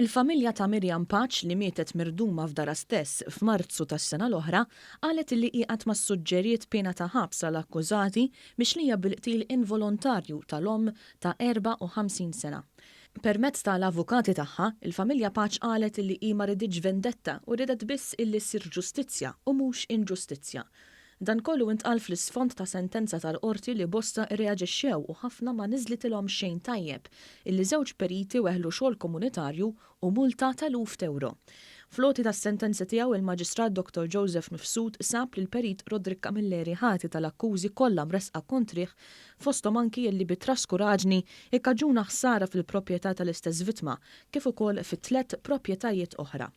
Il-familja ta' Miriam Pace li mietet mirduma f'darha stess f'Marzu tas-sena l-oħra qalet li hi qatt ma ssuġġeriet piena ta' ħabs għal akkużati mixlija bil-qtil involontarju tal-omm ta' 54 sena. Permezz ta' l-avukati tagħha, il-familja Pace qalet li hi ma riditx vendetta u riedet biss illi ssir ġustizzja u mhux inġustizzja. Dan kollu intqal fl-isfond ta' sentenza tal-Qorti li bosta rreaġixxew u ħafna ma niżlitilhom xejn tajjeb illi żewġ periti weħlu xogħol komunitarju u multa t'eluf t'ewro. Fl-għoti tas-sentenza tiegħu il-Maġistrat Dottor Joseph Mifsud sab lill-Perit Roderick Camilleri ħati tal-akkużi kollha mressqa kontrih fosthom anki illi bi traskuraġni ikkaġuna ħsara fil-proprjetà tal-istess vittma kif ukoll fi tlett proprjetajiet oħra.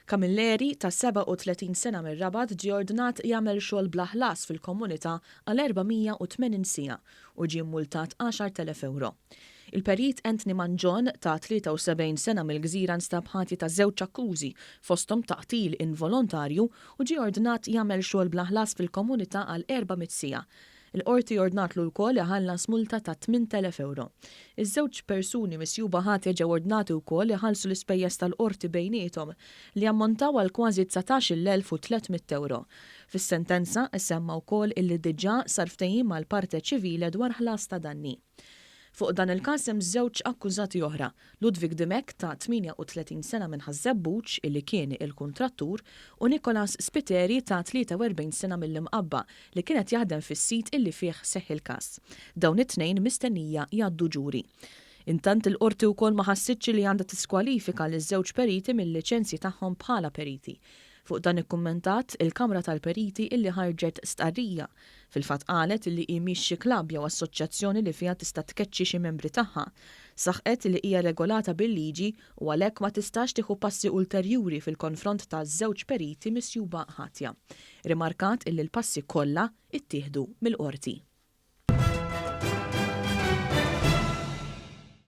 Camilleri, ta' 37 sena mir-Rabat ġie ordnat jagħmel xogħol bla ħlas fil-komunità għal 480 siegħa u ġie mmultat 10,000 ewro. Il-Perit Anthony Mangion, ta' 73 sena mill-Gżira nstab ħati ta' żewġ akkużi fosthom ta' qtil involontarju u ġie ordnat jagħmel xogħol bla ħlas fil-komunità għal 400 siegħa. Il-Qorti ordnatlu wkoll iħallas multa ta' 8,000 ewro. Iż-żewġ persuni misjuba ħatja ġew ordnati wkoll iħallsu l-ispejjeż tal-Qorti bejniethom, li jammontaw għal kważi 19,300 ewro. Fis-sentenza, issemma wkoll illi diġà sar ftehim mal-parte civile dwar ħlas ta' danni. Fuq dan il-każ hemm żewġ akkużati oħra, Ludwig Dimech ta' 38 sena minn Ħaż-Żebbuġ illi kien il-kuntrattur u Nicholas Spiteri ta' 43 sena mill-Imqabba li kien qed jaħdem fis-sit illi fih seħħ il-każ. Dawn it-tnejn mistennija jgħaddu ġuri. Intant il-Qorti wkoll ma ħassitx li għandha tiskwalifika liż-żewġ periti mil-liċenzji tagħhom bħala periti. Fuq dan ikkummentat il-Kamra tal-Periti illi ħarġet stqarrija. Fil-fatt qalet illi hi mhix xi klabb jew assoċjazzjoni li fiha tista' tkeċċi xi membri tagħha. Saħqet li hija regolata bil-liġi u għalhekk ma tistax tieħu passi ulterjuri fil-konfront ta' żewġ periti misjuba ħatja. Rimarkat illi l-passi kollha ttieħdu mill-Qorti.